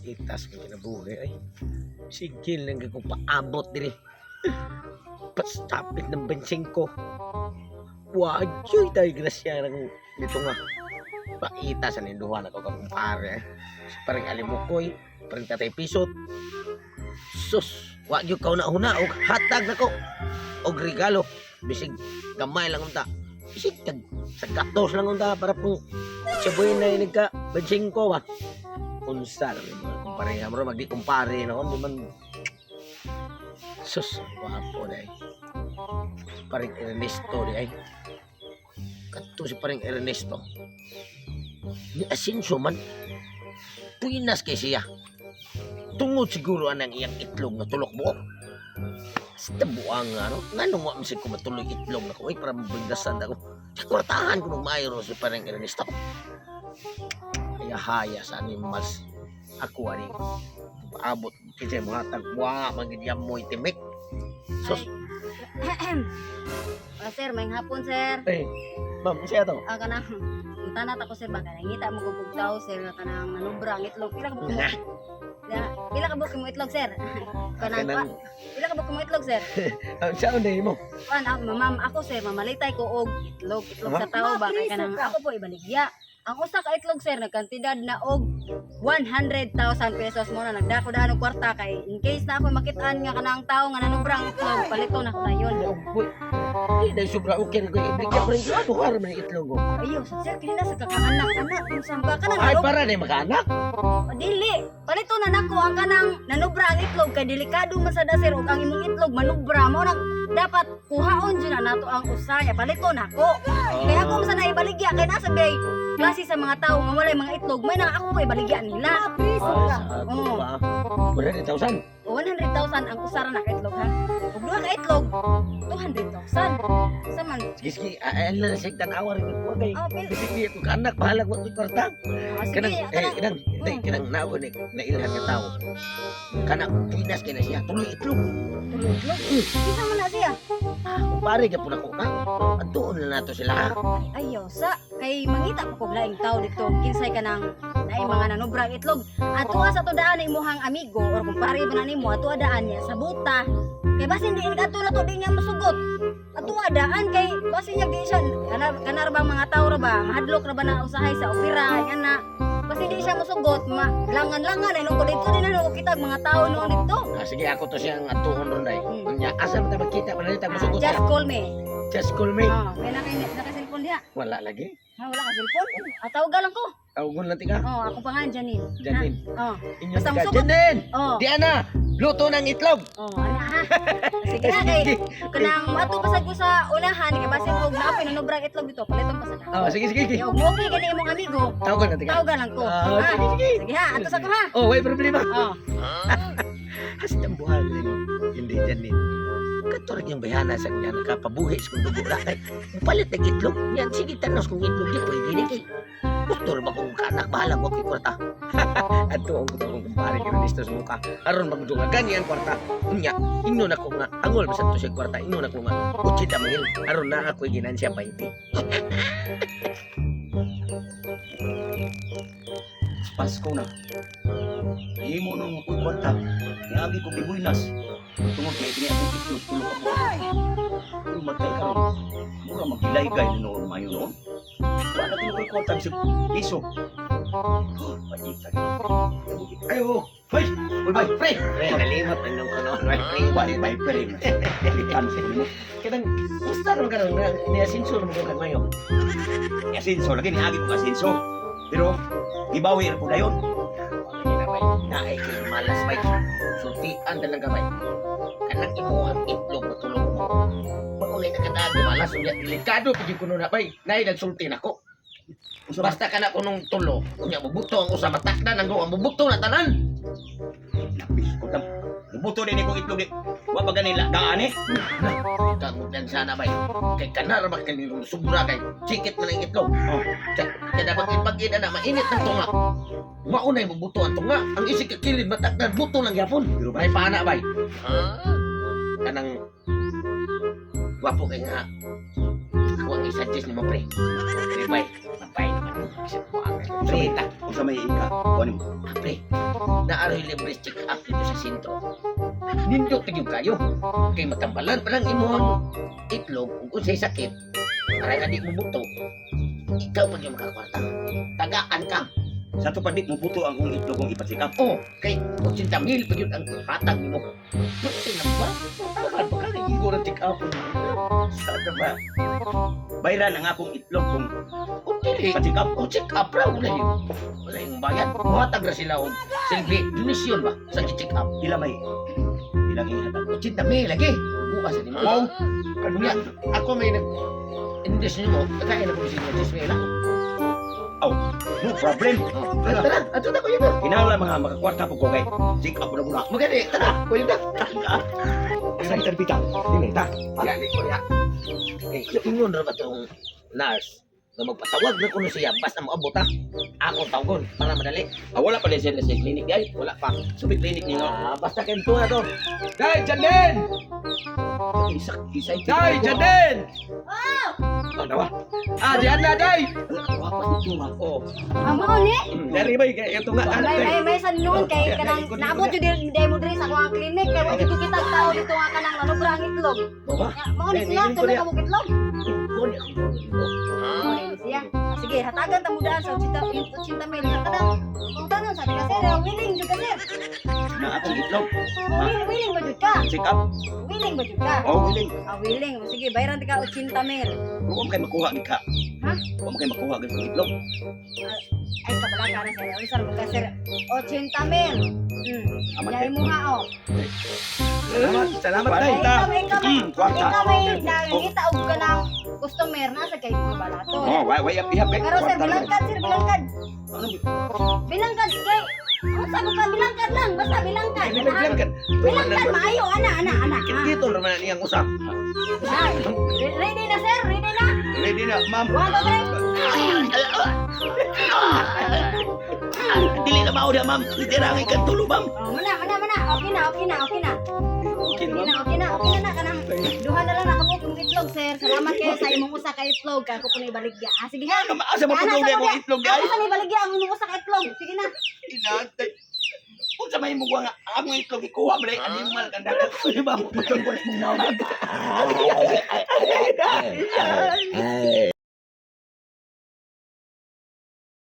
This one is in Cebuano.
Itas ko kinabuhi ay. Sigil lang ko paabot diri. Pastapit ng bensin ko. Wajoy tayo grasya ng dito nga. Paita sa ninduhan ako kakumpare. Sa parang alimukoy, parang tatay pisot. Sus, wa gyud ka una og hatag nako og regalo. Bisig gamay lang unta. Bisig tag sa gatos lang unta para pong sabuin na inig ka bensin ko ba. Unsa lang yung mga kumpare amro magdi kumpare no di man. Sus, wapo day. Paring Ernesto di ay. Kadto si paring Ernesto. Ni Asenso man. Puinas kay siya. Tungod siguro anang iyang itlog nga tulok buok. Sa buang nga no. Nganong wa man ko matuloy itlog na ko ay para mabigdasan ako. Sa kwartahan ko nung maayo si paring Ernesto. Haya-haya sa animals. Ako ani paabot kasi mga tagwa magidyam mo itimik. Sus, Ah, sir, may hapon, sir. eh, ma'am, siya to. Ah, kanang tanat ako, sir, baka nangita mo kog tao, sir, nga kanang nanubra ang itlog. Pila ka buok mo? Nah. Pila ka buok mo itlog, sir? Kanang Kanang, pila ka buok mo itlog, sir? ah, siya ang mo. Kuan ako, ma'am, ako sir, mamalitay ko og itlog, itlog sa tao ba kay kanang ako po ibaligya. Ang usa ka itlog, sir, nagkantidad na og 100,000 pesos mo na nagdako daan og kwarta kay in case na ako makitaan nga kanang tao nga nanubra ang itlog, palito na ko dayon. Uy, di dahil sobra okay rin ko. Ibigyan ko rin ko. Ano ka rin itlog ko? Ayo, sir, kini na sa kakaanak anak unsa ba kanang Ay, para na yung makaanak. Dili, palito na nako ang kanang nanubra ang itlog kay delikado man sa sir ug ang imong itlog manubra mo nang dapat kuhaon jud na nato ang usaya palito nako. Kaya ako man sa naibaligya kay nasa bay klase sa mga tao nga walay mga itlog may nang ako ibaligya nila. Ay, sa ato Oo. ba? 100,000. O 100,000 ang usara na ka itlog ha. Ug duha ka itlog 200,000. Sa man? Sige, sige. Ay, ay, lang, sige, tanawa rin ko. Kay, Oh, pil. sige, ako kaanak, bahalag mo ito'y kwarta. Ah, sige, Kanang, eh, kanang kanang, hindi, kanang nao ni, nailhan ka tao. Kanang, pinas kay na siya, tuloy itlog. Tuloy itlog. Kinsa man na siya? Ah, kumpare ka po na ko, ha? Adtuon na nato sila, ha? Ay, ayaw sa kay mangita pa kog laing tao dito kinsay kanang naay mga nanobrang itlog ato sa to daan imuhang amigo or kumpare ba na nimo ato daan niya sa buta kay basin di ato na to di niya masugot ato daan kay basin niya di siya kanar, kanar bang mga tao ra ba mahadlok ra ba na usahay sa opera ana basin di siya masugot ma langan-langan ay nung ko dito din na kita mga tao noon dito. Ah, sige, ako to siyang atuon ron, day. Unya, asa man ta magkita, manalita, Ah, masugot just ka. call me. Just call me. Oh, kay naka naka cellphone diha? Wala lagi. Ha, wala ka cellphone? Ah, tawagan lang ko. Tawagon lang tika. Oh, ako pa nga, Janine. Janine. Oh. Inyo Basta tika. musugot. Janine! Oh. Diana! Luto ng itlog! Oh, ana ha. Sige na kay kanang ato pasad ko sa unahan kay basin og naa pinunobrang itlog dito, paliton pa sa na. Oh, sige, sige, sige. Og mo okay gani imong amigo, Tawagon lang tika. tawagan lang ko. Ah, Ha? sige, sige. Sige ha, ato sa ko ha. Oh, way problema. Oh. Hasta ang buhay hindi Janine. Katurag yung bayana sa niya nakapabuhi sa kong dugo na kay. Palit ng itlog. Yan, sige, tanos kong itlog di pwede ni kay. Gusto rin ba kong kanak bahala ko kay kwarta. Ato ang gusto kong kumpare kay Ernesto sa mukha. Aron magdunga ganyan kwarta. Unya, ingnon ako nga angol bisan to siya kwarta. Ingnon ako nga 80 mil. Aron na ako'y ginansya 20. Pasko na. Himo nung ako'y kwarta. Niagi ko gibuinas. Tungod kay kini akong itlog tulo ka buok. Pero matay karon. Mura magilaygay na noon mayo noon. Wala na kini ako'y kwarta bisag piso. Oh, Panyita Ay, oh. Hoy! Uy, bay! Pre, pre, nalimot na nung kuno. Pre, Bay, bay, pre. Kalitan sa mo. Kanang, gusto rin karon na niya sinsur mo kag mayo. Asinso, lagi niagi ko asinso. Pero, gibawi ra ko dayon. Naay kay malas bay. Sultian talaga bay. Kanang imuhang itlog matulog mo. Maulay na kadagi malas unya delikado pud kuno na bay. Naay nagsulti nako. Unsa ba? Basta kana kunong tulo, unya bubuto ang usa matakdan ang ang bubuto na tanan. Napis ko tam. Mubuto din ko itlog di. Wa pa ganila daan eh. Kagutan sana bay. Kay kana ra ba kanilong sobra kay sikit man ang itlog. Oh. Kaya dapat ipag-ina na mainit ang tunga. Maunay bubuto ang tunga. Ang isig kakilid matakdan buto lang gyapon. Pero bay, May pana bay. Kanang gwapo kay nga. Ako ang i-suggest nimo pre. Pre bay, mabay naman mo. Isa ko ang Pre, ta. Unsa may ika? Kuan mo. Pre, naaroy libre check up dito sa sentro. Nindot na gyud kayo. Kay matambalan pa lang imong itlog ug unsay sakit. Para nga di mo buto. Ikaw pa gyud makakwarta. Tagaan ka. Sa to pa di mo buto ang akong itlog kung ipa-check up. Oh, kay 80 mil pa gyud ang hatag nimo. Buti na ba? Tagaan pa ka kay igor ang check up. Sa to ba? Bayran ang akong itlog kung Kung dili, ipa-check up. o check up ra wala yung wala yung bayad. Muhatag ra sila og silbi donation ba sa check up. Pila may ilang ihatag. 80 mil lagi. Bukas sa nimo. Wow. Kanunya, ako may nag English nyo mo, kaya na po si Moses Mela. No problem. Oh, tara, ato na kuya ba? Kinahanglan mga makakwarta po ko kay check up na muna. Magani, tara, kuya ba? Sa interpita. Dili ta. Gani kuya. Eh, ingon ra ba tong nurse na magpatawag na kuno siya basta moabot ha. Ako tawgon para madali. Ah, wala pa sila sa clinic ay. Wala pa. Subi clinic niyo. Ah, basta kay na to. Day, Jaden! Isa isa Day, Jaden! Ah, dawa. Ah, diyan na, Day! Wa pa dito ha. Oh, Ang mao ni. dari ba ito nga anak May day. may may sa noon kay kanang naabot jud diri mo diri sa akong clinic kay wa jud ko kitang tao dito nga kanang nanubra ang itlog. Bawa. Ya, mao ni siya tulo ka buok itlog. Kuno ako. Mao ni siya. Ah, sige, hatagan ta mo daan sa 80 80 mil nga kanang kung tanon sa ka sir, willing jud ka sir. Na akong itlog. Oh, willing ba jud ka? Check up. Willing ba jud ka? Oh, willing. Ah, willing. Sige, bayaran ka 80 mil. Pero wa man kay makuha gid ka. Ha? Wa man kay makuha gid kong itlog. Ay, kabala ka na sir. Unsa mo ka sir? 80 mil. Aman Yay kay. mo nga oh. Salamat, salamat, Day. Ay, ikaw, ikaw, Kwarta. ikaw may nangita og kanang customer na sa kay mga balato. Oh, wa wa ihap ihap kay. Pero sir, Kwarta naman. bilangkad sir, bilangkad. Ano? Bilangkad kay unsa ko ka bilangkad lang, basta bilangkad. Bilangkad. Bilangkad maayo ana ana ana. Ah. Dito naman niyang usap. Ah, ready na sir, ready na. Ready na, ma'am. 1 2 3. Dili na mao ma'am. Litera ang ikan tulo, ma'am. Oh, mana mana mana. Okay na, okay na, okay na. Okay Okay na, ma'am. na, okay na, okay na na kanang duha na lang nakabuok ng itlog sir. Salamat kayo sa imong usa ka itlog. Ako po na ibaligya. Ah, sige ha. Ano maasa mo Ana, pag sa akong mga- itlog Ako ay? sa ibaligya ang imong usa ka itlog. Sige na. Inantay. Unsa may mo nga ang itlog ikuha mo dai animal kanda. Ma'am, putol ko na imong nawag. Ay.